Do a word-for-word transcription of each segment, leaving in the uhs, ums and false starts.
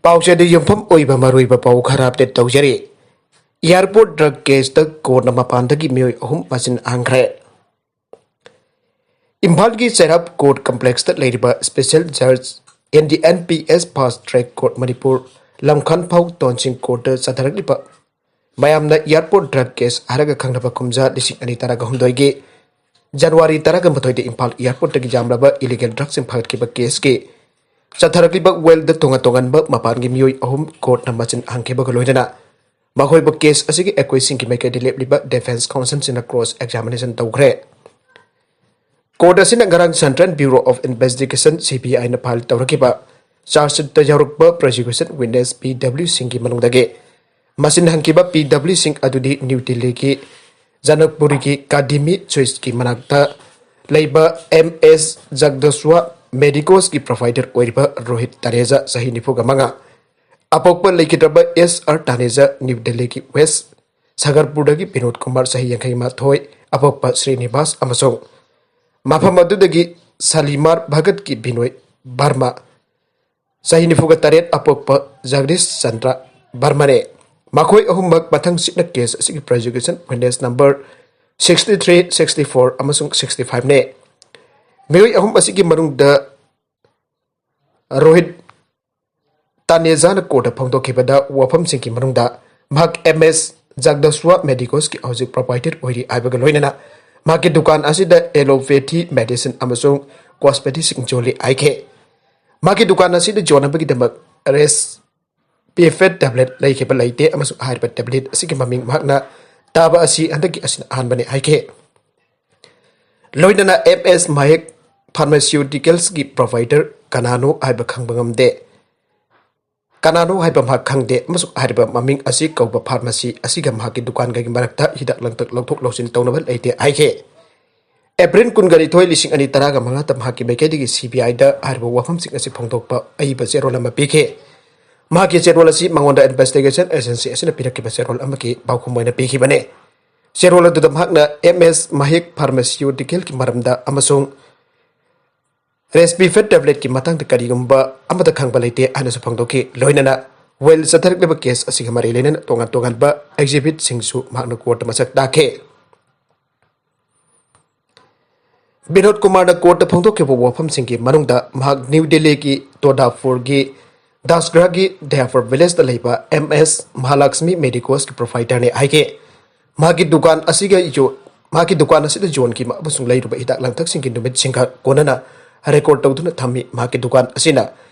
ꯄꯥꯎꯆꯦꯗ ꯌꯨꯝꯐꯝ ꯑꯣꯏꯕ ꯃꯔꯨꯑꯣꯏꯕ ꯄꯥꯎ ꯈꯔ ꯑꯞꯗꯦꯠ ꯇꯧꯖꯔꯤ꯫ ꯑꯦꯌꯥꯔꯄꯣꯔꯠ ꯗ꯭ꯔꯒ ꯀꯦꯁꯇ ꯀꯣꯔꯠꯅ ꯃꯄꯥꯟꯗꯒꯤ ꯃꯤꯑꯣꯏ ꯑꯍꯨꯝ ꯃꯆꯤꯟ ꯍꯥꯡꯈ꯭ꯔꯦ꯫ ꯏꯝꯐꯥꯜꯒꯤ ꯆꯩꯔꯥꯞ ꯀꯣꯔꯠ ꯀꯝꯄ꯭ꯂꯦꯛꯁꯇ ꯂꯩꯔꯤꯕ special ꯖꯖ N D N P S ꯐꯥꯁ ꯇ꯭ꯔꯦꯛ ꯀꯣꯔꯠ ꯃꯅꯤꯄꯨꯔ ꯂꯝꯈꯥꯟꯐꯥꯎ ꯇꯣꯟꯁꯤꯡ ꯀꯣꯔꯠꯇ ꯆꯠꯊꯔꯛꯂꯤꯕ ꯃꯌꯥꯝꯅ ꯑꯦꯌꯥꯔꯄꯣꯔꯠ ꯗ꯭ꯔꯒ ꯀꯦꯁ ꯍꯥꯏꯔꯒ ꯈꯪꯅꯕ ꯀꯨꯝꯖꯥ ꯂꯤꯁꯤꯡ ꯑꯅꯤ ꯇꯔꯥꯒ ꯍꯨꯝꯗꯣꯏꯒꯤ ꯖꯅꯋꯥꯔꯤ ꯇꯔꯥꯒ ꯃꯥꯊꯣꯏꯗ ꯏꯝꯐꯥꯜ ꯑꯦꯌꯥꯔꯄꯣꯔꯠꯇꯒꯤ ꯌꯥꯝꯂꯕ ꯏꯂꯤꯒꯦꯜ ꯗ꯭ꯔꯒꯁꯤꯡ ꯐꯥꯒꯠꯈꯤꯕ ꯀꯦꯁꯀꯤ ꯆꯠꯊꯔꯛꯂꯤꯕ ꯋꯦꯜꯗ ꯇꯣꯉꯥꯟ ꯇꯣꯉꯥꯟꯕ ꯃꯄꯥꯟꯒꯤ ꯃꯤꯑꯣꯏ ꯑꯍꯨꯝ ꯀꯣꯔꯠꯅ ꯃꯆꯤꯟ ꯍꯥꯡꯈꯤꯕꯒ ꯂꯣꯏꯅꯅ ꯃꯈꯣꯏꯕꯨ ꯀꯦꯁ ꯑꯁꯤꯒꯤ ꯑꯦꯀ꯭ꯌꯨꯖꯁꯤꯡꯒꯤ ꯃꯥꯏꯀꯩꯗ ꯂꯦꯞꯂꯤꯕ ꯗꯤꯐꯦꯟꯁ ꯀꯥꯎꯟꯁꯤꯜꯁꯤꯡꯅ ꯀ꯭ꯔꯣꯁ ꯑꯦꯛꯖꯥꯃꯤꯅꯦꯁꯟ ꯇꯧꯈ꯭ꯔꯦ꯫ ꯀꯣꯔꯠ ꯑꯁꯤꯅ ꯉꯔꯥꯡ central bureau of investigation, C B ꯑꯥꯏꯅ ꯐꯥꯏꯜ ꯇꯧꯔꯛꯈꯤꯕ ꯆꯥꯔꯖ ꯁꯤꯠꯇ ꯌꯥꯎꯔꯛꯄ ꯄ꯭ꯔꯣꯁꯤꯀ꯭ꯌꯨꯁꯟ ꯋꯤꯠꯅꯦꯁ ꯄꯤ ꯗꯕ꯭ꯂꯤꯎꯁꯤꯡꯒꯤ ꯃꯅꯨꯡꯗꯒꯤ ꯃꯆꯤꯟ ꯍꯟꯈꯤꯕ ꯄꯤ ꯗꯕ꯭ꯂꯤꯎꯁꯤꯡ ꯑꯗꯨꯗꯤ ꯅ꯭ꯌꯨ ꯗꯤꯜꯂꯤꯒꯤ ꯖꯅꯀꯄꯨꯔꯤꯒꯤ ꯀꯥꯗꯤꯃꯤ ꯁ꯭ꯋꯤꯁꯀꯤ ꯃꯅꯥꯛꯇ ꯂꯩꯕ ꯑꯦꯝ ꯑꯦꯁ ꯖꯒꯗꯁ꯭ꯋꯥ ꯃꯦꯗꯤꯀꯣꯁꯀꯤ ꯄ꯭ꯔꯣꯚꯥꯏꯗꯔ ꯑꯣꯏꯔꯤꯕ ꯔꯣꯍꯤꯠ ꯇꯥꯅꯦꯖꯥ, ꯆꯍꯤ ꯅꯤꯐꯨꯒ ꯃꯉꯥ, ꯑꯄꯣꯛꯄ ꯂꯩꯈꯤꯗ꯭ꯔꯕ ꯑꯦꯁ ꯑꯥꯔ ꯇꯥꯅꯦꯖꯥ, ꯅ꯭ꯌꯨ ꯗꯤꯜꯂꯤꯒꯤ ꯋꯦꯁ ꯁꯒꯔꯄꯨꯔꯗꯒꯤ ꯕꯤꯅꯣꯗ ꯀꯨꯃꯥꯔ, ꯆꯍꯤ ꯌꯥꯡꯈꯩ ꯃꯥꯊꯣꯏ, ꯑꯄꯣꯛꯄ ꯁ꯭ꯔꯤꯅꯤꯕꯥꯁ, ꯑꯃꯁꯨꯡ ꯃꯐꯝ ꯑꯗꯨꯗꯒꯤ ꯁꯥꯂꯤꯃꯥꯔ ꯚꯒꯠꯀꯤ ꯕꯤꯅꯣꯏ ꯕꯔꯃꯥ, ꯆꯍꯤ ꯅꯤꯐꯨꯒ ꯇꯔꯦꯠ, ꯑꯄꯣꯛꯄ ꯖꯒꯗꯤꯁ ꯆꯟꯗ꯭ꯔ ꯕꯔꯃꯅꯦ꯫ ꯃꯈꯣꯏ ꯑꯍꯨꯝꯃꯛ ꯃꯊꯪ ꯁꯤꯠꯅ ꯀꯦꯁ ꯑꯁꯤꯒꯤ prosecution witness number sixty three, sixty four ꯑꯃꯁꯨꯡ ꯁꯤꯛꯁꯇꯤ ꯐꯥꯏꯚꯅꯦ꯫ ꯃꯤꯑꯣꯏ ꯑꯍꯨꯝ ꯑꯁꯤꯒꯤ ꯃꯅꯨꯡꯗ ꯔꯣꯍꯤꯠ ꯇꯥꯅꯦꯖꯥꯅ ꯀꯣꯔꯠꯇ ꯐꯣꯡꯗꯣꯛꯈꯤꯕꯗ ꯋꯥꯐꯝꯁꯤꯡꯒꯤ ꯃꯅꯨꯡꯗ ꯃꯍꯥꯛ ꯑꯦꯝ ꯑꯦꯁ ꯖꯒꯗꯁ꯭ꯋꯥ ꯃꯦꯗꯤꯀꯣꯁꯀꯤ ꯍꯧꯖꯤꯛ ꯄ꯭ꯔꯣꯄꯥꯏꯇꯔ ꯑꯣꯏꯔꯤ ꯍꯥꯏꯕꯒ ꯂꯣꯏꯅꯅ ꯃꯍꯥꯛꯀꯤ ꯗꯨꯀꯥꯟ ꯑꯁꯤꯗ ꯑꯦꯂꯣꯄꯦꯊꯤ ꯃꯦꯗꯤꯁꯤꯟ ꯑꯃꯁꯨꯡ ꯀꯣꯁꯃꯦꯇꯤꯛꯁꯤꯡ ꯌꯣꯜꯂꯤ ꯍꯥꯏꯈꯤ꯫ ꯃꯍꯥꯛꯀꯤ ꯗꯨꯀꯥꯟ ꯑꯁꯤꯗ ꯌꯣꯟꯅꯕꯒꯤꯗꯃꯛ ꯔꯦꯁ ꯄꯤꯐꯦꯠ ꯇꯦꯕ꯭ꯂꯦꯠ ꯂꯩꯈꯤꯕ ꯂꯩꯇꯦ ꯑꯃꯁꯨꯡ ꯍꯥꯏꯔꯤꯕ ꯇꯦꯕ꯭ꯂꯦꯠ ꯑꯁꯤꯒꯤ ꯃꯃꯤꯡ ꯃꯍꯥꯛꯅ ꯇꯥꯕ ꯑꯁꯤ ꯍꯟꯗꯛꯀꯤ ꯑꯁꯤꯅ ꯑꯍꯥꯟꯕꯅꯤ ꯍꯥꯏꯈꯤ꯫ ꯂꯣꯏꯅꯅ ꯑꯦꯝ ꯑꯦꯁ ꯃꯍꯦꯛ ꯐꯥꯔꯃꯥꯁꯤꯌꯨꯇꯤꯀꯦꯜꯁꯀꯤ ꯄ꯭ꯔꯣꯚꯥꯏꯗꯔ ꯀꯅꯥꯅꯣ ꯍꯥꯏꯕ ꯈꯪꯕ ꯉꯝꯗꯦ꯫ ꯀꯅꯥꯅꯣ ꯍꯥꯏꯕ ꯃꯍꯥꯛ ꯈꯪꯗꯦ ꯑꯃꯁꯨꯡ ꯍꯥꯏꯔꯤꯕ ꯃꯃꯤꯡ ꯑꯁꯤ ꯀꯧꯕ ꯐꯥꯔꯃꯥꯁꯤ ꯑꯁꯤꯒ ꯃꯍꯥꯛꯀꯤ ꯗꯨꯀꯥꯟꯒꯒꯤ ꯃꯔꯛꯇ ꯍꯤꯗꯥꯛ ꯂꯥꯡꯊꯛ ꯂꯧꯊꯣꯛ ꯂꯧꯁꯤꯟ ꯇꯧꯅꯕ ꯂꯩꯇꯦ ꯍꯥꯏꯈꯤ꯫ ꯑꯦꯄ꯭ꯔꯤꯜ ꯀꯨꯟꯒꯅꯤꯊꯣꯏ, ꯂꯤꯁꯤꯡ ꯑꯅꯤ ꯇꯔꯥꯒ ꯃꯉꯥꯗ ꯃꯍꯥꯛꯀꯤ ꯃꯥꯏꯀꯩꯗꯒꯤ ꯁꯤ ꯕꯤ ꯑꯥꯏꯗ ꯍꯥꯏꯔꯤꯕ ꯋꯥꯐꯝꯁꯤꯡ ꯑꯁꯤ ꯐꯣꯡꯗꯣꯛꯄ ꯑꯏꯕ ꯆꯦꯔꯣꯜ ꯑꯃ ꯄꯤꯈꯤ꯫ ꯃꯍꯥꯛꯀꯤ ꯆꯦꯔꯣꯜ ꯑꯁꯤ ꯃꯉꯣꯟꯗ ꯏꯟꯚꯦꯁꯇꯤꯒꯦꯁꯟ ꯑꯦꯖꯦꯟꯁꯤ ꯑꯁꯤꯅ ꯄꯤꯔꯛꯈꯤꯕ ꯆꯦꯔꯣꯜ ꯑꯃꯒꯤ ꯄꯥꯎꯈꯨꯝ ꯑꯣꯏꯅ ꯄꯤꯈꯤꯕꯅꯤ꯫ ꯆꯦꯔꯣꯜ ꯑꯗꯨꯗ ꯃꯍꯥꯛꯅ ꯑꯦꯝ ꯑꯦꯁ ꯃꯍꯦꯛ ꯐꯥꯔꯃꯥꯁꯤꯌꯨꯇꯤꯀꯦꯜꯒꯤ ꯃꯔꯝꯗ ꯑꯃꯁꯨꯡ ꯔꯦꯁꯄꯤꯐꯦꯠ ꯇꯦꯕ꯭ꯂꯦꯠꯀꯤ ꯃꯇꯥꯡꯗ ꯀꯔꯤꯒꯨꯝꯕ ꯑꯃꯠꯇ ꯈꯪꯕ ꯂꯩꯇꯦ ꯍꯥꯏꯅꯁꯨ ꯐꯣꯡꯗꯣꯛꯈꯤ꯫ ꯂꯣꯏꯅꯅ ꯋꯦꯜ ꯆꯠꯊꯔꯛꯂꯤꯕ ꯀꯦꯁ ꯑꯁꯤꯒ ꯃꯔꯤ ꯂꯩꯅꯅ ꯇꯣꯉꯥꯟ ꯇꯣꯉꯥꯟꯕ ꯑꯦꯛꯖꯤꯕꯤꯠꯁꯤꯡꯁꯨ ꯃꯍꯥꯛꯅ ꯀꯣꯔꯠꯇ ꯃꯁꯛ ꯇꯥꯛꯈꯤ꯫ ꯕꯤꯅꯣꯗ ꯀꯨꯃꯥꯔꯅ ꯀꯣꯔꯠꯇ ꯐꯣꯡꯗꯣꯛꯈꯤꯕ ꯋꯥꯐꯝꯁꯤꯡꯒꯤ ꯃꯅꯨꯡꯗ ꯃꯍꯥꯛ ꯅ꯭ꯌꯨ ꯗꯦꯜꯂꯤꯒꯤ ꯇꯣꯗꯥꯄꯨꯔꯒꯤ ꯗꯥꯁꯒ꯭ꯔꯥꯒꯤ ꯗꯌꯥꯄꯨꯔ ꯚꯤꯂꯦꯖꯇ ꯂꯩꯕ ꯑꯦꯝ ꯑꯦꯁ ꯃꯍꯥꯂꯛꯁꯃꯤ ꯃꯦꯗꯤꯀꯣꯁꯀꯤ ꯄ꯭ꯔꯣꯄꯥꯏꯇꯔꯅꯤ ꯍꯥꯏꯈꯤ꯫ ꯃꯍꯥꯛꯀꯤ ꯗꯨꯀꯥꯟ ꯑꯁꯤꯒ ꯌꯣ-, ꯃꯍꯥꯛꯀꯤ ꯗꯨꯀꯥꯟ ꯑꯁꯤꯗ ꯌꯣꯟꯈꯤꯕ ꯑꯃꯁꯨꯡ ꯂꯩꯔꯨꯕ ꯍꯤꯗꯥꯛ ꯂꯥꯡꯊꯛꯁꯤꯡꯒꯤ ꯅꯨꯃꯤꯠꯁꯤꯡꯒ ꯀꯣꯟꯅꯅ ꯔꯦꯀꯣꯔꯗ ꯇꯧꯗꯨꯅ ꯊꯝꯃꯤ꯫ ꯃꯍꯥꯛꯀꯤ ꯗꯨꯀꯥꯟ ꯑꯁꯤꯅ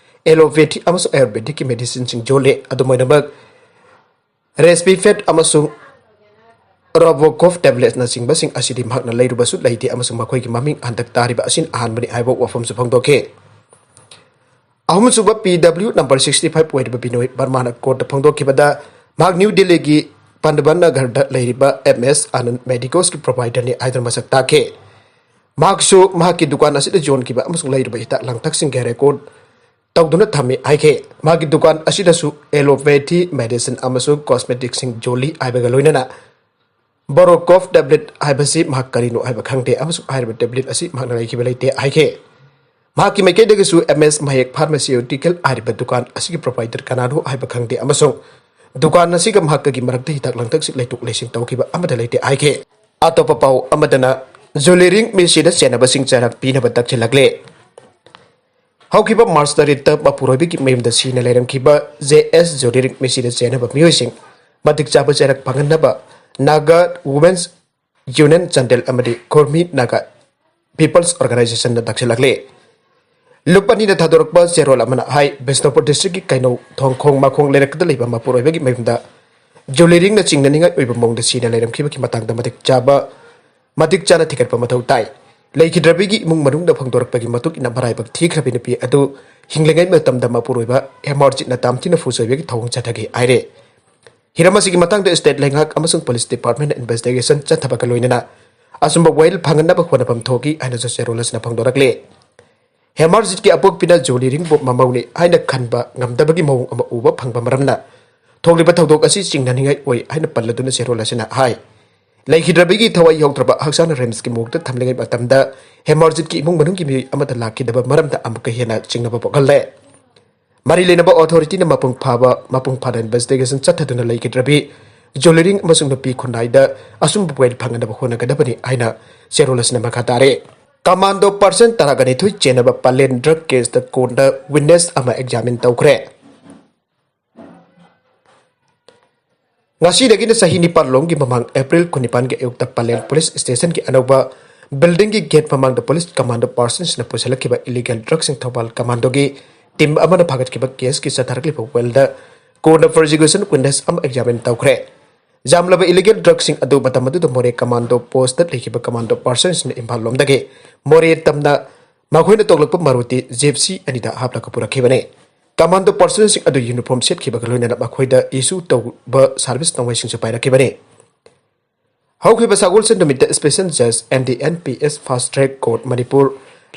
ꯑꯦꯂꯣꯄꯦꯊꯤ ꯑꯃꯁꯨꯡ ꯑꯥꯌꯨꯔꯕꯦꯗꯤꯛꯀꯤ ꯃꯦꯗꯤꯁꯤꯟꯁꯤꯡ ꯌꯣꯜꯂꯤ꯫ ꯑꯗꯨꯝ ꯑꯣꯏꯅꯃꯛ, ꯔꯦꯁꯄꯤꯐꯦꯠ ꯑꯃꯁꯨꯡ ꯔꯣꯕꯣꯀꯣꯐ ꯇꯦꯕ꯭ꯂꯦꯠꯅꯆꯤꯡꯕꯁꯤꯡ ꯑꯁꯤꯗꯤ ꯃꯍꯥꯛꯅ ꯂꯩꯔꯨꯕꯁꯨ ꯂꯩꯇꯦ ꯑꯃꯁꯨꯡ ꯃꯈꯣꯏꯒꯤ ꯃꯃꯤꯡ ꯍꯟꯗꯛ ꯇꯥꯔꯤꯕ ꯑꯁꯤꯅ ꯑꯍꯥꯟꯕꯅꯤ ꯍꯥꯏꯕ ꯋꯥꯐꯝꯁꯨ ꯐꯣꯡꯗꯣꯛꯈꯤ꯫ ꯑꯍꯨꯝꯁꯨꯕ ꯄꯤ ꯗꯕ꯭ꯂꯤꯎ ꯅꯝꯕꯔ sixty five ꯑꯣꯏꯔꯤꯕ ꯕꯤꯅꯣꯏ ꯕꯔꯃꯥꯅ ꯀꯣꯔꯠꯇ ꯐꯣꯡꯗꯣꯛꯈꯤꯕꯗ, ꯃꯍꯥꯛ ꯅ꯭ꯌꯨ ꯗꯦꯜꯂꯤꯒꯤ ꯄꯟꯗꯕꯟ ꯅꯒꯔꯗ ꯂꯩꯔꯤꯕ ꯑꯦꯝ ꯑꯦꯁ ꯑꯅꯟ ꯃꯦꯗꯤꯀꯣꯁꯀꯤ ꯄ꯭ꯔꯣꯄꯥꯏꯇꯔꯅꯤ ꯍꯥꯏꯗꯨꯅ ꯃꯁꯛ ꯇꯥꯛꯈꯤ꯫ ꯃꯍꯥꯛꯁꯨ ꯃꯍꯥꯛꯀꯤ ꯗꯨꯀꯥꯟ ꯑꯁꯤꯗ ꯌꯣꯟꯈꯤꯕ ꯑꯃꯁꯨꯡ ꯂꯩꯔꯨꯕ ꯍꯤꯗꯥꯛ ꯂꯥꯡꯊꯛꯁꯤꯡꯒꯤ ꯔꯦꯀꯣꯔꯗ ꯇꯧꯗꯨꯅ ꯊꯝꯃꯤ ꯍꯥꯏꯈꯤ꯫ ꯃꯍꯥꯛꯀꯤ ꯗꯨꯀꯥꯟ ꯑꯁꯤꯗꯁꯨ ꯑꯦꯂꯣꯄꯦꯊꯤ ꯃꯦꯗꯤꯁꯤꯟ ꯑꯃꯁꯨꯡ ꯀꯣꯁꯃꯦꯇꯤꯛꯁꯤꯡ ꯌꯣꯜꯂꯤ ꯍꯥꯏꯕꯒ ꯂꯣꯏꯅꯅ ꯕꯣꯔꯣꯀꯣꯐ ꯇꯦꯕ꯭ꯂꯦꯠ ꯍꯥꯏꯕꯁꯤ ꯃꯍꯥꯛ ꯀꯔꯤꯅꯣ ꯍꯥꯏꯕ ꯈꯪꯗꯦ ꯑꯃꯁꯨꯡ ꯍꯥꯏꯔꯤꯕ ꯇꯦꯕ꯭ꯂꯦꯠ ꯑꯁꯤ ꯃꯍꯥꯛꯅ ꯂꯩꯈꯤꯕ ꯂꯩꯇꯦ ꯍꯥꯏꯈꯤ꯫ ꯃꯍꯥꯛꯀꯤ ꯃꯥꯏꯀꯩꯗꯒꯤꯁꯨ ꯑꯦꯝ ꯑꯦꯁ ꯃꯍꯦꯛ ꯐꯥꯔꯃꯥꯁꯤꯌꯨꯇꯤꯀꯦꯜ ꯍꯥꯏꯔꯤꯕ ꯗꯨꯀꯥꯟ ꯑꯁꯤꯒꯤ ꯄ꯭ꯔꯣꯄꯥꯏꯇꯔ ꯀꯅꯥꯅꯣ ꯍꯥꯏꯕ ꯈꯪꯗꯦ ꯑꯃꯁꯨꯡ ꯗꯨꯀꯥꯟ ꯑꯁꯤꯒ ꯃꯍꯥꯛꯀꯒꯤ ꯃꯔꯛꯇ ꯍꯤꯗꯥꯛ ꯂꯥꯡꯊꯛꯁꯤꯡ ꯂꯩꯊꯣꯛ ꯂꯩꯁꯤꯟ ꯇꯧꯈꯤꯕ ꯑꯃꯠꯇ ꯂꯩꯇꯦ ꯍꯥꯏꯈꯤ꯫ ꯑꯇꯣꯞꯄ ꯄꯥꯎ ꯑꯃꯗꯅ, ꯖꯨꯂꯤ ꯔꯤꯡ ꯃꯤꯁꯤꯗ ꯆꯦꯟꯅꯕꯁꯤꯡ ꯆꯩꯔꯥꯛ ꯄꯤꯅꯕ ꯇꯛꯁꯤꯜꯂꯛꯂꯦ꯫ ꯍꯧꯈꯤꯕ ꯃꯥꯔꯆ ꯇꯔꯦꯠꯇ ꯃꯄꯨꯔꯣꯏꯕꯒꯤ ꯃꯌꯨꯝꯗ ꯁꯤꯅ ꯂꯩꯔꯝꯈꯤꯕ ꯖꯦ ꯑꯦꯁ ꯖꯨꯂꯤ ꯔꯤꯡ ꯃꯤꯁꯤꯗ ꯆꯦꯟꯅꯕ ꯃꯤꯑꯣꯏꯁꯤꯡ ꯃꯇꯤꯛ ꯆꯥꯕ ꯆꯩꯔꯥꯛ ꯐꯪꯍꯟꯅꯕ ꯅꯥꯒꯥ ꯋꯨꯃꯦꯟꯁ ꯌꯨꯅꯤꯌꯟ ꯆꯥꯟꯗꯦꯜ ꯑꯃꯗꯤ ꯈꯨꯔꯃꯤ ꯅꯥꯒꯥ ꯄꯤꯄꯜꯁ ꯑꯣꯔꯒꯅꯥꯏꯖꯦꯁꯟꯅ ꯇꯛꯁꯤꯜꯂꯛꯂꯤ꯫ ꯂꯨꯞ ꯑꯅꯤꯅ ꯊꯥꯗꯣꯔꯛꯄ ꯆꯦꯔꯣꯜ ꯑꯃꯅ ꯍꯥꯏ, ꯕꯤꯁꯅꯨꯄꯨꯔ ꯗꯤꯁꯇ꯭ꯔꯤꯛꯀꯤ ꯀꯩꯅꯧ ꯊꯣꯡꯈꯣꯡ ꯃꯈꯣꯡ ꯂꯩꯔꯛꯇ ꯂꯩꯕ ꯃꯄꯨꯔꯣꯏꯕꯒꯤ ꯃꯌꯨꯝꯗ ꯖꯨꯂꯤ ꯔꯤꯡꯅ ꯆꯤꯡꯅꯅꯤꯡꯉꯥꯏ ꯑꯣꯏꯕ ꯃꯑꯣꯡꯗ ꯁꯤꯅ ꯂꯩꯔꯝꯈꯤꯕꯒꯤ ꯃꯇꯥꯡꯗ ꯃꯇꯤꯛ ꯆꯥꯕ, ꯃꯇꯤꯛ ꯆꯥꯅ ꯊꯤꯒꯠꯄ ꯃꯊꯧ ꯇꯥꯏ꯫ ꯂꯩꯈꯤꯗ꯭ꯔꯕꯤꯒꯤ ꯏꯃꯨꯡ ꯃꯅꯨꯡꯅ ꯐꯣꯡꯗꯣꯔꯛꯄꯒꯤ ꯃꯇꯨꯡ ꯏꯟꯅ, ꯃꯔꯥꯏꯕꯛ ꯊꯤꯈ꯭ꯔꯕꯤ ꯅꯨꯄꯤ ꯑꯗꯨ ꯍꯤꯡꯂꯤꯉꯩ ꯃꯇꯝꯗ ꯃꯄꯨꯔꯣꯏꯕ ꯍꯦꯃꯥꯔꯖꯤꯠꯅ ꯇꯝꯊꯤꯅ ꯐꯨꯖꯕꯒꯤ ꯊꯧꯑꯣꯡ ꯆꯠꯊꯈꯤ ꯍꯥꯏꯔꯦ꯫ ꯍꯤꯔꯝ ꯑꯁꯤꯒꯤ ꯃꯇꯥꯡꯗ ꯁ꯭ꯇꯦꯠ ꯂꯩꯉꯥꯛ ꯑꯃꯁꯨꯡ ꯄꯨꯂꯤꯁ ꯗꯤꯄꯥꯔꯠꯃꯦꯟꯅ ꯏꯟꯚꯦꯁꯇꯤꯒꯦꯁꯟ ꯆꯠꯊꯕꯒ ꯂꯣꯏꯅꯅ ꯑꯆꯨꯝꯕ ꯋꯥꯌꯦꯜ ꯐꯪꯍꯟꯅꯕ ꯍꯣꯠꯅꯐꯝ ꯊꯣꯛꯈꯤ ꯍꯥꯏꯅꯁꯨ ꯆꯦꯔꯣꯜ ꯑꯁꯤꯅ ꯐꯣꯡꯗꯣꯔꯛꯂꯤ꯫ ꯍꯦꯃꯥꯔꯖꯤꯠꯀꯤ ꯑꯄꯣꯛꯄꯤꯅ ꯖꯨꯂꯤ ꯔꯤꯡꯕꯨ ꯃꯃꯧꯅꯤ ꯍꯥꯏꯅ ꯈꯟꯕ ꯉꯝꯗꯕꯒꯤ ꯃꯑꯣꯡ ꯑꯃ ꯎꯕ ꯐꯪꯕ ꯃꯔꯝꯅ ꯊꯣꯛꯂꯤꯕ ꯊꯧꯗꯣꯛ ꯑꯁꯤ ꯆꯤꯡꯅꯅꯤꯡꯉꯥꯏ ꯑꯣꯏ ꯍꯥꯏꯅ ꯄꯜꯂꯗꯨꯅ ꯆꯦꯔꯣꯜ ꯑꯁꯤꯅ ꯍꯥꯏ꯫ ꯂꯩꯈꯤꯗ꯭ꯔꯕꯒꯤ ꯊꯋꯥꯏ ꯌꯥꯎꯗ꯭ꯔꯕ ꯍꯛꯆꯥꯡꯅ ꯔꯤꯝꯁꯀꯤ ꯃꯣꯔꯒꯇ ꯊꯝꯂꯤꯉꯩ ꯃꯇꯝꯗ ꯍꯦꯃꯔꯖꯤꯠꯀꯤ ꯏꯃꯨꯡ ꯃꯅꯨꯡꯒꯤ ꯃꯤꯑꯣꯏ ꯑꯃꯠꯇ ꯂꯥꯛꯈꯤꯗꯕ ꯃꯔꯝꯗ ꯑꯃꯨꯛꯀ ꯍꯦꯟꯅ ꯆꯤꯡꯅꯕ ꯄꯣꯛꯍꯜꯂꯦ꯫ ꯃꯔꯤ ꯂꯩꯅꯕ ꯑꯣꯊꯣꯔꯤꯇꯤꯅ ꯃꯄꯨꯡ ꯐꯥꯕ, ꯃꯄꯨꯡ ꯐꯥꯅ ꯏꯟꯚꯦꯁꯇꯤꯒꯦꯁꯟ ꯆꯠꯊꯗꯨꯅ ꯂꯩꯈꯤꯗ꯭ꯔꯕꯤ ꯖꯨꯂꯤꯔꯤꯡ ꯑꯃꯁꯨꯡ ꯅꯨꯄꯤ ꯈꯨꯟꯅꯥꯏꯗ ꯑꯆꯨꯝꯕ ꯋꯥꯌꯦꯜ ꯐꯪꯅꯕ ꯍꯣꯠꯅꯒꯗꯕꯅꯤ ꯍꯥꯏꯅ ꯆꯦꯔꯣꯜ ꯑꯁꯤꯅ ꯃꯈꯥ ꯇꯥꯔꯦ꯫ ꯀꯃꯥꯟꯗꯣ ꯄꯥꯔꯁꯟ ꯇꯔꯥꯒ ꯅꯤꯊꯣꯏ ꯆꯦꯟꯅꯕ ꯄꯥꯂꯦꯟ ꯗ꯭ꯔꯒ ꯀꯦꯁꯇ ꯀꯣꯔꯠꯅ ꯋꯤꯠꯅꯦꯁ ꯑꯃ ꯑꯦꯛꯖꯥꯃꯤꯟ ꯇꯧꯈ꯭ꯔꯦ꯫ ꯉꯁꯤꯗꯒꯤꯅ ꯆꯍꯤ ꯅꯤꯄꯥꯟ ꯂꯣꯝꯒꯤ ꯃꯃꯥꯡ ꯑꯦꯄ꯭ꯔꯤꯜ ꯀꯨꯟꯅꯤꯄꯥꯟꯒꯤ ꯑꯌꯨꯛꯇ ꯄꯥꯂꯦꯟ ꯄꯨꯂꯤꯁ ꯁ꯭ꯇꯦꯁꯟꯒꯤ ꯑꯅꯧꯕ ꯕꯤꯜꯗꯤꯡꯒꯤ ꯒꯦꯠ ꯃꯃꯥꯡꯗ ꯄꯨꯂꯤꯁ ꯀꯃꯥꯟꯗꯣ ꯄꯥꯔꯁꯟꯁꯤꯡꯅ ꯄꯨꯁꯤꯜꯂꯛꯈꯤꯕ ꯏꯂꯤꯒꯦꯜ ꯗ꯭ꯔꯒꯁꯤꯡ ꯊꯧꯕꯥꯜ ꯀꯃꯥꯟꯗꯣꯒꯤ ꯇꯤꯝ ꯑꯃꯅ ꯐꯥꯒꯠꯈꯤꯕ ꯀꯦꯁꯀꯤ ꯆꯠꯊꯔꯛꯂꯤꯕ ꯋꯦꯜꯗ ꯀꯣꯔꯠꯅ ꯄ꯭ꯔꯣꯁꯤꯀ꯭ꯌꯨꯁꯟ ꯋꯤꯠꯅꯦꯁ ꯑꯃ ꯑꯦꯛꯖꯥꯃꯤꯟ ꯇꯧꯈ꯭ꯔꯦ꯫ ꯌꯥꯝꯂꯕ ꯏꯂꯤꯒꯦꯜ ꯗ꯭ꯔꯒꯁꯤꯡ ꯑꯗꯨ ꯃꯇꯝ ꯑꯗꯨꯗ ꯃꯣꯔꯦ ꯀꯃꯥꯟꯗꯣ ꯄꯣꯁꯇ ꯂꯩꯈꯤꯕ ꯀꯃꯥꯟꯗꯣ ꯄꯥꯔꯁꯟꯁꯤꯡꯅ ꯏꯝꯐꯥꯜ ꯂꯣꯝꯗꯒꯤ ꯃꯣꯔꯦ ꯇꯝꯅ ꯃꯈꯣꯏꯅ ꯇꯣꯡꯂꯛꯄ ꯃꯥꯔꯨꯇꯤ ꯖꯤꯞꯁꯤ ꯑꯅꯤꯗ ꯍꯥꯞꯂꯒ ꯄꯨꯔꯛꯈꯤꯕꯅꯤ꯫ ꯀꯃꯥꯟꯗꯣ ꯄꯥꯔꯁꯟꯁꯤꯡ ꯑꯗꯨ ꯌꯨꯅꯤꯐꯣꯔꯝ ꯁꯦꯠꯈꯤꯕꯒ ꯂꯣꯏꯅꯅ ꯃꯈꯣꯏꯗ ꯏꯁꯨ ꯇꯧꯕ ꯁꯥꯔꯚꯤꯁ ꯅꯣꯡꯃꯩꯁꯤꯡꯁꯨ ꯄꯥꯏꯔꯛꯈꯤꯕꯅꯤ꯫ ꯍꯧꯈꯤꯕ ꯁꯒꯣꯜꯁꯦꯟ ꯅꯨꯃꯤꯠꯇ special ꯖꯖ N D N P S ꯐꯥꯁ ꯇ꯭ꯔꯦꯛ ꯀꯣꯔꯠ ꯃꯅꯤꯄꯨꯔ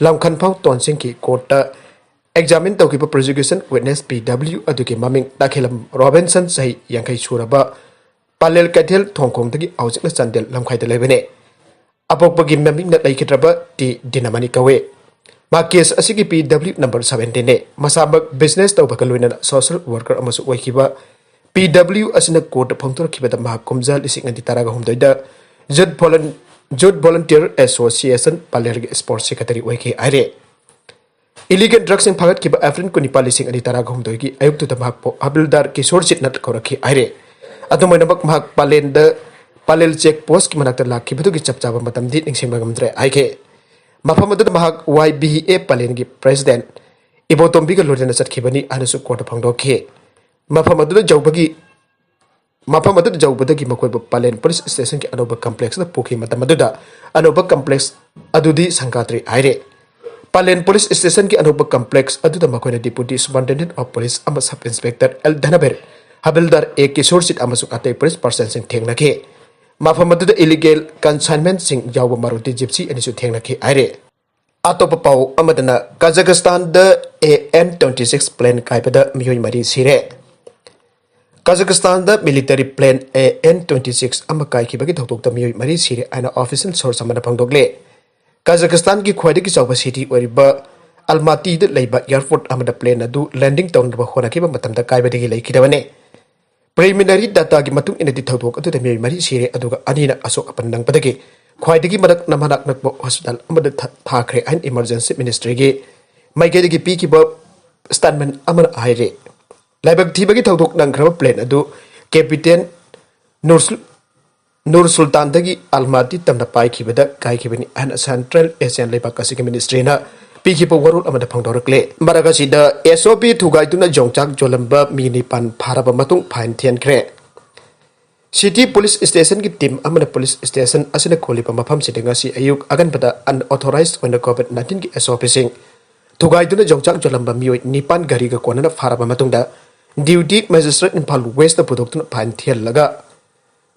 ꯂꯝꯈꯟꯐꯥꯎ ꯇꯣꯟꯁꯤꯡꯒꯤ ꯀꯣꯔꯠꯇ ꯑꯦꯛꯖꯥꯃꯤꯟ ꯇꯧꯈꯤꯕ ꯄ꯭ꯔꯣꯁꯤꯀ꯭ꯌꯨꯁꯟ ꯋꯤꯠꯅꯦꯁ ꯄꯤ ꯗꯕ꯭ꯂꯤꯎ ꯑꯗꯨꯒꯤ ꯃꯃꯤꯡ ꯇꯥꯈꯦꯂꯝ ꯔꯣꯕꯤꯟꯁꯟ, ꯆꯍꯤ ꯌꯥꯡꯈꯩ ꯁꯨꯔꯕ, ꯄꯥꯂꯦꯜ ꯀꯩꯊꯦꯜ ꯊꯣꯡꯈꯣꯡꯗꯒꯤ ꯍꯧꯖꯤꯛꯅ ꯆꯥꯟꯗꯦꯜ ꯂꯝꯈꯥꯏꯗ ꯂꯩꯕꯅꯤ꯫ ꯑꯄꯣꯛꯄꯒꯤ ꯃꯃꯤꯡꯅ ꯂꯩꯈꯤꯗ꯭ꯔꯕ ꯇꯤ ꯗꯤꯅꯃꯅꯤ ꯀꯧꯏ꯫ ꯃꯍꯥꯛ ꯀꯦꯁ ꯑꯁꯤꯒꯤ ꯄꯤ ꯗꯕ꯭ꯂꯤꯎ ꯅꯝꯕꯔ ꯁꯕꯦꯟꯇꯤꯟꯅꯤ꯫ ꯃꯁꯥꯃꯛ ꯕꯤꯖꯤꯅꯦꯁ ꯇꯧꯕꯒ ꯂꯣꯏꯅꯅ ꯁꯣꯁꯤꯌꯦꯜ ꯋꯥꯔꯀꯔ ꯑꯃꯁꯨ ꯑꯣꯏꯈꯤꯕ ꯄꯤ ꯗꯕ꯭ꯂꯤꯎ ꯑꯁꯤꯅ ꯀꯣꯔꯠꯇ ꯐꯣꯡꯗꯣꯔꯛꯈꯤꯕꯗ ꯃꯍꯥꯛ ꯀꯨꯝꯖꯥ ꯂꯤꯁꯤꯡ ꯑꯅꯤ ꯇꯔꯥꯒꯍꯨꯝꯗꯣꯏꯗ ꯌꯨꯠ ꯚꯣꯂꯟ-, ꯌꯨꯠ ꯚꯣꯂꯟꯇꯤꯌꯔ ꯑꯦꯁꯣꯁꯤꯌꯦꯁꯟ ꯄꯥꯂꯦꯜꯒꯤ ꯁ꯭ꯄꯣꯔꯠ ꯁꯦꯀ꯭ꯔꯦꯇꯔꯤ ꯑꯣꯏꯈꯤ ꯍꯥꯏꯔꯤ꯫ ꯏꯂꯤꯒꯦꯜ ꯗ꯭ꯔꯒꯁꯤꯡ ꯐꯥꯒꯠꯈꯤꯕ ꯑꯦꯄ꯭ꯔꯤꯜ ꯀꯨꯟꯅꯤꯄꯥꯟ, ꯂꯤꯁꯤꯡ ꯑꯅꯤ ꯇꯔꯥꯒꯍꯨꯝꯗꯣꯏꯒꯤ ꯑꯌꯨꯛꯇꯨꯗ ꯃꯍꯥꯛꯄꯨ ꯍꯕꯤꯜꯗꯥꯔ ꯀꯤꯁꯣꯔꯖꯤꯠꯅ ꯀꯧꯔꯛꯈꯤ ꯍꯥꯏꯔꯤ꯫ ꯑꯗꯨꯝ ꯑꯣꯏꯅꯃꯛ, ꯃꯍꯥꯛ ꯄꯥꯂꯦꯟꯗ, ꯄꯥꯂꯦꯜ ꯆꯦꯛ ꯄꯣꯁꯀꯤ ꯃꯅꯥꯛꯇ ꯂꯥꯛꯈꯤꯕꯗꯨꯒꯤ ꯆꯞ ꯆꯥꯕ ꯃꯇꯝꯗꯤ ꯅꯤꯡꯁꯤꯡꯕ ꯉꯝꯗ꯭ꯔꯦ ꯍꯥꯏꯈꯤ꯫ ꯃꯐꯝ ꯑꯗꯨꯗ ꯃꯍꯥꯛ ꯋꯥꯏ ꯕꯤ ꯑꯦ ꯄꯥꯂꯦꯟꯒꯤ ꯄ꯭ꯔꯦꯁꯤꯗꯦꯟꯠ ꯏꯕꯣꯇꯣꯝꯕꯤꯒ ꯂꯣꯏꯅꯅ ꯆꯠꯈꯤꯕꯅꯤ ꯍꯥꯏꯅꯁꯨ ꯀꯣꯔꯠꯇ ꯐꯣꯡꯗꯣꯛꯈꯤ꯫ ꯃꯐꯝ ꯑꯗꯨꯗ ꯌꯧꯕꯒꯤ, ꯃꯐꯝ ꯑꯗꯨꯗ ꯌꯧꯕꯗꯒꯤ ꯃꯈꯣꯏꯕꯨ ꯄꯥꯂꯦꯟ ꯄꯨꯂꯤꯁ ꯁ꯭ꯇꯦꯁꯟꯒꯤ ꯑꯅꯧꯕ ꯀꯝꯄ꯭ꯂꯦꯛꯁꯇ ꯄꯨꯈꯤ꯫ ꯃꯇꯝ ꯑꯗꯨꯗ ꯑꯅꯧꯕ ꯀꯝꯄ꯭ꯂꯦꯛꯁ ꯑꯗꯨꯗꯤ ꯁꯪꯒꯥꯗ꯭ꯔꯤ ꯍꯥꯏꯔꯦ꯫ ꯄꯥꯂꯦꯟ ꯄꯨꯂꯤꯁ ꯁ꯭ꯇꯦꯁꯟꯒꯤ ꯑꯅꯧꯕ ꯀꯝꯄ꯭ꯂꯦꯛꯁ ꯑꯗꯨꯗ ꯃꯈꯣꯏꯅ ꯗꯤꯄꯨꯇꯤ ꯁꯨꯄꯔꯤꯟꯇꯦꯟꯗꯦꯟꯠ ꯑꯣꯐ ꯄꯨꯂꯤꯁ ꯑꯃ ꯁꯕ ꯏꯟꯁꯄꯦꯛꯇꯔ ꯑꯦꯜ ꯙꯅꯕꯤꯔ, ꯍꯕꯤꯜꯗꯥꯔ ꯑꯦ ꯀꯤꯁꯣꯔꯖꯤꯠ ꯑꯃꯁꯨꯡ ꯑꯇꯩ ꯄꯨꯂꯤꯁ ꯄꯥꯔꯁꯟꯁꯤꯡ ꯊꯦꯡꯅꯈꯤ꯫ ꯃꯐꯝ ꯑꯗꯨꯗ ꯏꯂꯤꯒꯦꯜ ꯀꯟꯁꯥꯏꯟꯃꯦꯟꯠꯁꯤꯡ ꯌꯥꯎꯕ ꯃꯥꯔꯨꯇꯤ ꯖꯤꯞꯁꯤ ꯑꯅꯤꯁꯨ ꯊꯦꯡꯅꯈꯤ ꯍꯥꯏꯔꯦ꯫ ꯑꯇꯣꯞꯄ ꯄꯥꯎ ꯑꯃꯗꯅ, ꯀꯥꯖꯥꯈꯁꯇꯥꯟꯗ A N twenty six plane ꯀꯥꯏꯕꯗ ꯃꯤꯑꯣꯏ ꯃꯔꯤ ꯁꯤꯔꯦ꯫ ꯀꯥꯖꯥꯈꯁꯇꯥꯟꯗ military plane A N twenty six ꯑꯃ ꯀꯥꯏꯈꯤꯕꯒꯤ ꯊꯧꯗꯣꯛꯇ ꯃꯤꯑꯣꯏ ꯃꯔꯤ ꯁꯤꯔꯦ ꯍꯥꯏꯅ ꯑꯣꯐꯤꯁꯤꯌꯦꯜ ꯁꯣꯔꯁ ꯑꯃꯅ ꯐꯣꯡꯗꯣꯛꯂꯦ꯫ ꯀꯥꯖꯥꯈꯁꯇꯥꯟꯒꯤ ꯈ꯭ꯋꯥꯏꯗꯒꯤ ꯆꯥꯎꯕ ꯁꯤꯇꯤ ꯑꯣꯏꯔꯤꯕ ꯑꯜꯃꯥꯇꯤꯗ ꯂꯩꯕ ꯑꯦꯌꯔꯄꯣꯔꯠ ꯑꯃꯗ ꯄ꯭ꯂꯦꯟ ꯑꯗꯨ ꯂꯦꯟꯗꯤꯡ ꯇꯧꯅꯕ ꯍꯣꯠꯅꯈꯤꯕ ꯃꯇꯝꯗ ꯀꯥꯏꯕꯗꯒꯤ ꯂꯩꯈꯤꯗꯕꯅꯤ꯫ ꯄ꯭ꯔꯤꯂꯤꯃꯤꯅꯔꯤ ꯗꯥꯇꯥꯒꯤ ꯃꯇꯨꯡ ꯏꯟꯅꯗꯤ ꯊꯧꯗꯣꯛ ꯑꯗꯨꯗ ꯃꯤꯑꯣꯏ ꯃꯔꯤ ꯁꯤꯔꯦ, ꯑꯗꯨꯒ ꯑꯅꯤꯅ ꯑꯁꯣꯛ ꯑꯄꯟ ꯅꯪꯕꯗꯒꯤ ꯈ꯭ꯋꯥꯏꯗꯒꯤ ꯃꯅꯥꯛ ꯅꯛꯄ ꯍꯣꯁꯄꯤꯇꯥꯜ ꯑꯃꯗ ꯊꯥꯈ꯭ꯔꯦ ꯍꯥꯏꯅ ꯏꯃꯔꯖꯦꯟꯁꯤ ꯃꯤꯅꯤꯁꯇ꯭ꯔꯤꯒꯤ ꯃꯥꯏꯀꯩꯗꯒꯤ ꯄꯤꯈꯤꯕ ꯁ꯭ꯇꯦꯠꯃꯦꯟ ꯑꯃꯅ ꯍꯥꯏꯔꯤ꯫ ꯂꯥꯏꯕꯛ ꯊꯤꯕꯒꯤ ꯊꯧꯗꯣꯛ ꯅꯪꯈ꯭ꯔꯕ ꯄ꯭ꯂꯦꯟ ꯑꯗꯨ ꯀꯦꯄꯤꯇꯦꯜ ꯅꯨꯔ ꯁꯨꯜꯇꯥꯟꯗꯒꯤ ꯑꯜꯃꯥꯇꯤ ꯇꯝꯅ ꯄꯥꯏꯈꯤꯕꯗ ꯀꯥꯏꯈꯤꯕꯅꯤ ꯍꯥꯏꯅ ꯁꯦꯟꯇ꯭ꯔꯦꯜ ꯑꯦꯁꯤꯌꯥꯟ ꯂꯩꯕꯥꯛ ꯑꯁꯤꯒꯤ ꯃꯤꯅꯤꯁꯇ꯭ꯔꯤꯅ ꯄꯤꯈꯤꯕ ꯋꯥꯔꯣꯜ ꯑꯃꯗ ꯐꯣꯡꯗꯣꯔꯛꯂꯦ꯫ ꯃꯔꯛ ꯑꯁꯤꯗ ꯑꯦꯁ ꯑꯣ ꯄꯤ ꯊꯨꯒꯥꯏꯗꯨꯅ ꯌꯣꯡꯆꯥꯛ ꯌꯣꯜꯂꯝꯕ ꯃꯤ ꯅꯤꯄꯥꯟ ꯐꯥꯔꯕ ꯃꯇꯨꯡ ꯐꯥꯏꯟ ꯊꯤꯍꯟꯈ꯭ꯔꯦ꯫ ꯁꯤꯇꯤ ꯄꯨꯂꯤꯁ ꯁ꯭ꯇꯦꯁꯟꯒꯤ ꯇꯤꯝ ꯑꯃꯅ ꯄꯨꯂꯤꯁ ꯁ꯭ꯇꯦꯁꯟ ꯑꯁꯤꯅ ꯀꯣꯜꯂꯤꯕ ꯃꯐꯝꯁꯤꯗ ꯉꯁꯤ ꯑꯌꯨꯛ ꯑꯉꯟꯕꯗ ꯑꯟꯑꯣꯊꯣꯔꯥꯏꯖ ꯑꯣꯏꯅ ꯀꯣꯚꯤꯗ ꯅꯥꯏꯟꯇꯤꯟꯒꯤ ꯑꯦꯁ ꯑꯣ ꯄꯤꯁꯤꯡ ꯊꯨꯒꯥꯏꯗꯨꯅ ꯌꯣꯡꯆꯥꯛ ꯌꯣꯜꯂꯝꯕ ꯃꯤꯑꯣꯏ ꯅꯤꯄꯥꯟ ꯒꯥꯔꯤꯒ ꯀꯣꯟꯅꯅ ꯐꯥꯔꯕ ꯃꯇꯨꯡꯗ ꯗꯤꯄ꯭ꯌꯨꯇꯤ ꯃꯦꯖꯤꯁꯇ꯭ꯔꯦꯠ ꯏꯝꯐꯥꯜ ꯋꯦꯁꯇ ꯄꯨꯊꯣꯛꯇꯨꯅ ꯐꯥꯏꯟ ꯊꯤꯍꯜꯂꯒ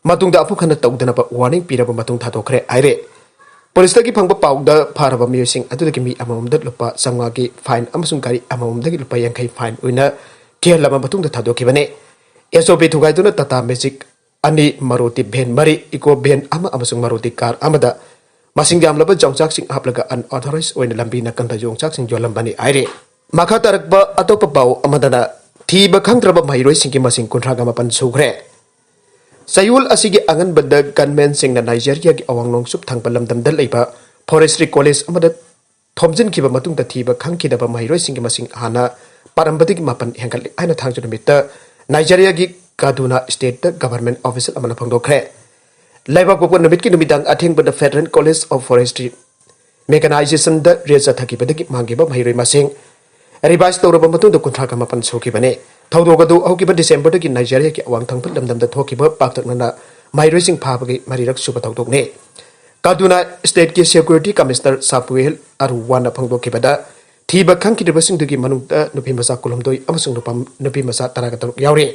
ꯃꯇꯨꯡꯗ ꯑꯃꯨꯛ ꯍꯟꯅ ꯇꯧꯗꯅꯕ ꯋꯥꯔꯅꯤꯡ ꯄꯤꯔꯕ ꯃꯇꯨꯡ ꯊꯥꯗꯣꯛꯈ꯭ꯔꯦ ꯍꯥꯏꯔꯦ꯫ ꯄꯨꯂꯤꯁꯇꯒꯤ ꯐꯪꯕ ꯄꯥꯎꯗ ꯐꯥꯔꯕ ꯃꯤꯑꯣꯏꯁꯤꯡ ꯑꯗꯨꯗꯒꯤ ꯃꯤ ꯑꯃꯃꯝꯗ ꯂꯨꯄꯥ ꯆꯥꯝꯃꯉꯥꯒꯤ ꯐꯥꯏꯟ ꯑꯃꯁꯨꯡ ꯒꯥꯔꯤ ꯑꯃꯃꯝꯗꯒꯤ ꯂꯨꯄꯥ ꯌꯥꯡꯈꯩ ꯐꯥꯏꯟ ꯑꯣꯏꯅ ꯊꯤꯍꯜꯂꯕ ꯃꯇꯨꯡꯗ ꯊꯥꯗꯣꯛꯈꯤꯕꯅꯤ꯫ ꯑꯦꯁ ꯑꯣ ꯄꯤ ꯊꯨꯒꯥꯏꯗꯨꯅ ꯇꯥꯇꯥ ꯃꯦꯖꯤꯛ ꯑꯅꯤ, ꯃꯥꯔꯨꯇꯤ ꯚꯦꯟ ꯃꯔꯤ, ꯏꯀꯣ ꯚꯦꯟ ꯑꯃ ꯑꯃꯁꯨꯡ ꯃꯥꯔꯨꯇꯤ ꯀꯥꯔ ꯑꯃꯗ ꯃꯁꯤꯡ ꯌꯥꯝꯂꯕ ꯌꯣꯡꯆꯥꯛꯁꯤꯡ ꯍꯥꯞꯂꯒ ꯑꯟꯑꯣꯊꯣꯔꯥꯏꯖ ꯑꯣꯏꯅ ꯂꯝꯕꯤ ꯅꯥꯀꯟꯗ ꯌꯣꯡꯆꯥꯛꯁꯤꯡ ꯌꯣꯜꯂꯝꯕꯅꯤ ꯍꯥꯏꯔꯤ꯫ ꯃꯈꯥ ꯇꯥꯔꯛꯄ ꯑꯇꯣꯞꯄ ꯄꯥꯎ ꯑꯃꯗꯅ ꯊꯤꯕ ꯈꯪꯗ꯭ꯔꯕ ꯃꯍꯩꯔꯣꯏꯁꯤꯡꯒꯤ ꯃꯁꯤꯡ ꯀꯨꯟꯊ꯭ꯔꯥꯒ ꯃꯥꯄꯟ ꯁꯨꯈ꯭ꯔꯦ꯫ ꯆꯌꯣꯜ ꯑꯁꯤꯒꯤ ꯑꯉꯟꯕꯗ ꯒꯟꯃꯦꯟꯁꯤꯡꯅ ꯅꯥꯏꯖꯦꯔꯤꯌꯥꯒꯤ ꯑꯋꯥꯡ ꯅꯣꯡꯆꯨꯞ ꯊꯪꯕ ꯂꯝꯗꯝꯗ ꯂꯩꯕ ꯐꯣꯔꯦꯁꯇ꯭ꯔꯤ ꯀꯣꯂꯦꯖ ꯑꯃꯗ ꯊꯣꯝꯖꯤꯟꯈꯤꯕ ꯃꯇꯨꯡꯗ ꯊꯤꯕ ꯈꯪꯈꯤꯗꯕ ꯃꯍꯩꯔꯣꯏꯁꯤꯡꯒꯤ ꯃꯁꯤꯡ ꯍꯥꯟꯅ ꯄꯥꯔꯝꯕꯗꯒꯤ ꯃꯥꯄꯟ ꯍꯦꯟꯒꯠꯂꯦ ꯍꯥꯏꯅ ꯊꯥꯡꯖ ꯅꯨꯃꯤꯠꯇ ꯅꯥꯏꯖꯦꯔꯤꯌꯥꯒꯤ ꯀꯥꯗꯨꯅꯥ ꯁ꯭ꯇꯦꯠꯇ ꯒꯚꯔꯟꯃꯦꯟꯠ ꯑꯣꯐꯤꯁꯤꯌꯦꯜ ꯑꯃꯅ ꯐꯣꯡꯗꯣꯛꯈ꯭ꯔꯦ꯫ ꯂꯩꯕꯥꯛꯄꯣꯛꯄ ꯅꯨꯃꯤꯠꯀꯤ ꯅꯨꯃꯤꯗꯥꯡ ꯑꯊꯦꯡꯕꯗ ꯐꯦꯗꯔꯦꯜ ꯀꯣꯂꯦꯖ ꯑꯣꯐ ꯐꯣꯔꯦꯁꯇ꯭ꯔꯤ ꯃꯦꯀꯥꯅꯥꯏꯖꯦꯁꯟꯗ ꯔꯦꯠ ꯆꯠꯊꯈꯤꯕꯗꯒꯤ ꯃꯥꯡꯈꯤꯕ ꯃꯍꯩꯔꯣꯏ ꯃꯁꯤꯡ ꯔꯤꯚꯥꯏꯁ ꯇꯧꯔꯕ ꯃꯇꯨꯡꯗ ꯀꯨꯟꯊ꯭ꯔꯥꯒ ꯃꯥꯄꯟ ꯁꯨꯈꯤꯕꯅꯤ꯫ ꯊꯧꯗꯣꯛ ꯑꯗꯨ ꯍꯧꯈꯤꯕ ꯗꯤꯁꯦꯝꯕꯔꯗꯒꯤ ꯅꯥꯏꯖꯦꯔꯤꯌꯥꯒꯤ ꯑꯋꯥꯡ ꯊꯪꯕ ꯂꯝꯗꯝꯗ ꯊꯣꯛꯈꯤꯕ ꯄꯥꯛꯇꯛꯅꯅ ꯃꯍꯩꯔꯣꯏꯁꯤꯡ ꯐꯥꯕꯒꯤ ꯃꯔꯤꯔꯛ ꯁꯨꯕ ꯊꯧꯗꯣꯛꯅꯤ꯫ ꯀꯥꯗꯨꯅꯥ ꯁ꯭ꯇꯦꯠꯀꯤ ꯁꯦꯀ꯭ꯌꯨꯔꯤꯇꯤ ꯀꯃꯤꯁꯅꯔ ꯁꯥꯄꯨꯑꯦꯜ ꯑꯔꯨꯋꯥꯅ ꯐꯣꯡꯗꯣꯛꯈꯤꯕꯗ, ꯊꯤꯕ ꯈꯪꯈꯤꯗ꯭ꯔꯕꯁꯤꯡꯗꯨꯒꯤ ꯃꯅꯨꯡꯗ ꯅꯨꯄꯤ ꯃꯆꯥ ꯀꯨꯟꯍꯨꯝꯗꯣꯏ ꯑꯃꯁꯨꯡ ꯅꯨꯄꯥ, ꯅꯨꯄꯤ ꯃꯆꯥ ꯇꯔꯥꯒ ꯇꯔꯨꯛ ꯌꯥꯎꯔꯤ꯫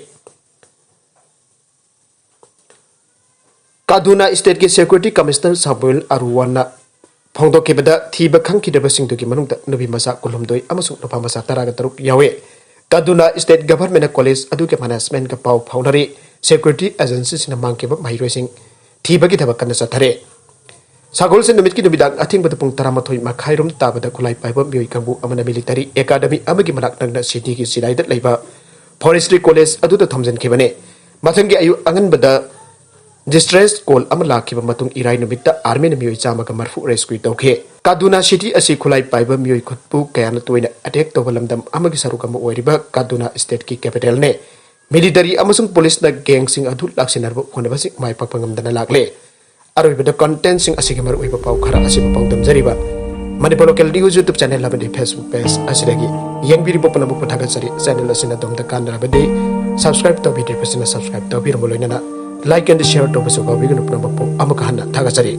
ꯀꯥꯗꯨꯅꯥ ꯁ꯭ꯇꯦꯠꯀꯤ ꯁꯦꯀ꯭ꯌꯨꯔꯤꯇꯤ ꯀꯃꯤꯁꯅꯔ ꯁꯥꯄꯨꯑꯦꯜ ꯑꯔꯨꯋꯥꯅ ꯐꯣꯡꯗꯣꯛꯈꯤꯕꯗ, ꯊꯤꯕ ꯈꯪꯈꯤꯗ꯭ꯔꯕꯁꯤꯡꯗꯨꯒꯤ ꯃꯅꯨꯡꯗ ꯅꯨꯄꯤ ꯃꯆꯥ ꯀꯨꯟꯍꯨꯝꯗꯣꯏ ꯑꯃꯁꯨꯡ ꯅꯨꯄꯥ ꯃꯆꯥ ꯇꯔꯥꯒ ꯇꯔꯨꯛ ꯌꯥꯎꯏ꯫ ꯀꯗꯨꯅꯥ ꯁ꯭ꯇꯦꯠ ꯒꯚꯔꯟꯃꯦꯟꯠꯅ ꯀꯣꯂꯦꯖ ꯑꯗꯨꯒꯤ ꯃꯦꯅꯦꯖꯃꯦꯟꯠꯀ ꯄꯥꯎ ꯐꯥꯎꯅꯔꯦ꯫ ꯁꯦꯀ꯭ꯌꯨꯔꯤꯇꯤ ꯑꯦꯖꯦꯟꯁꯤꯁꯤꯡꯅ ꯃꯥꯡꯈꯤꯕ ꯃꯍꯩꯔꯣꯏꯁꯤꯡ ꯊꯤꯕꯒꯤ ꯊꯕꯛ ꯀꯟꯅ ꯆꯠꯊꯔꯦ꯫ ꯁꯒꯣꯜꯁꯦꯟ ꯅꯨꯃꯤꯠꯀꯤ ꯅꯨꯃꯤꯗꯥꯡ ꯑꯊꯦꯡꯕꯗ ꯄꯨꯡ ꯇꯔꯥꯃꯥꯊꯣꯏ ꯃꯈꯥꯏꯔꯣꯝ ꯇꯥꯕꯗ ꯈꯨꯠꯂꯥꯏ ꯄꯥꯏꯕ ꯃꯤꯑꯣꯏ ꯀꯥꯡꯕꯨ ꯑꯃꯅ ꯃꯤꯂꯤꯇꯔꯤ ꯑꯦꯀꯥꯗꯃꯤ ꯑꯃꯒꯤ ꯃꯅꯥꯛ ꯅꯛꯅ ꯁꯤꯇꯤꯒꯤ ꯆꯤꯔꯥꯏꯗ ꯂꯩꯕ ꯐꯣꯔꯦꯁꯇ꯭ꯔꯤ ꯀꯣꯂꯦꯖ ꯑꯗꯨꯗ ꯊꯣꯝꯖꯤꯟꯈꯤꯕꯅꯤ꯫ ꯃꯊꯪꯒꯤ ꯑꯌꯨꯛ ꯑꯉꯟꯕꯗ ꯗꯤꯁꯇ꯭ꯔꯦꯁ ꯀꯣꯜ ꯑꯃ ꯂꯥꯛꯈꯤꯕ ꯃꯇꯨꯡ ꯏꯔꯥꯏ ꯅꯨꯃꯤꯠꯇ ꯑꯥꯔꯃꯤꯅ ꯃꯤꯑꯣꯏ ꯆꯥꯝꯃꯒ ꯃꯔꯤꯐꯨ ꯔꯦꯁꯀ꯭ꯌꯨ ꯇꯧꯈꯤ꯫ ꯀꯥꯗꯨꯅꯥ ꯁꯤꯇꯤ ꯑꯁꯤ ꯈꯨꯠꯂꯥꯏ ꯄꯥꯏꯕ ꯃꯤꯑꯣꯏ ꯈꯨꯠꯄꯨ ꯀꯌꯥꯅ ꯇꯣꯏꯅ ꯑꯦꯇꯦꯛ ꯇꯧꯕ ꯂꯝꯗꯝ ꯑꯃꯒꯤ ꯁꯔꯨꯛ ꯑꯃ ꯑꯣꯏꯔꯤꯕ ꯀꯥꯗꯨꯅꯥ ꯁ꯭ꯇꯦꯠꯀꯤ ꯀꯦꯄꯤꯇꯦꯜꯅꯤ꯫ ꯃꯤꯂꯤꯇꯔꯤ ꯑꯃꯁꯨꯡ ꯄꯨꯂꯤꯁꯅ ꯒꯦꯡꯁꯤꯡ ꯑꯗꯨ ꯂꯥꯛꯁꯤꯟꯅꯕ ꯍꯣꯠꯅꯕꯁꯤꯡ ꯃꯥꯏ ꯄꯥꯛꯄ ꯉꯝꯗꯅ ꯂꯥꯛꯂꯦ꯫ ꯑꯔꯣꯏꯕꯗ ꯀꯟꯇꯦꯟꯠꯁꯤꯡ ꯑꯁꯤꯒꯤ ꯃꯔꯨꯑꯣꯏꯕ ꯄꯥꯎ ꯈꯔ ꯑꯁꯤꯕꯨ ꯄꯥꯎꯗꯝꯖꯔꯤꯕ Manipur local news YouTube channel ꯑꯃꯗꯤ ꯐꯦꯁꯕꯨꯛ ꯄꯦꯖ ꯑꯁꯤꯗꯒꯤ꯫ ꯌꯦꯡꯕꯤꯔꯤꯕ ꯄꯨꯝꯅꯃꯛꯄꯨ ꯊꯥꯒꯠꯆꯔꯤ꯫ ꯆꯦꯅꯦꯜ ꯑꯁꯤꯅ ꯑꯗꯣꯝꯗ ꯀꯥꯟꯅꯔꯕꯗꯤ ꯁꯕꯁꯀ꯭ꯔꯥꯏꯕ ꯇꯧꯕꯤꯗ꯭ꯔꯤꯕꯁꯤꯡꯅ ꯁꯕꯁꯀ꯭ꯔꯥꯏꯕ ꯇꯧꯕꯤꯔꯝꯕ ꯂꯣꯏꯅꯅ ꯂꯥꯏꯛ ꯑꯦꯟ ꯁꯤꯌꯔ ꯇꯧꯕꯁꯨ ꯀꯥꯎꯕꯤꯒꯅꯨ꯫ ꯄꯨꯝꯅꯃꯛꯄꯨ ꯑꯃꯨꯛꯀ ꯍꯟꯅ ꯊꯥꯒꯠꯆꯔꯤ꯫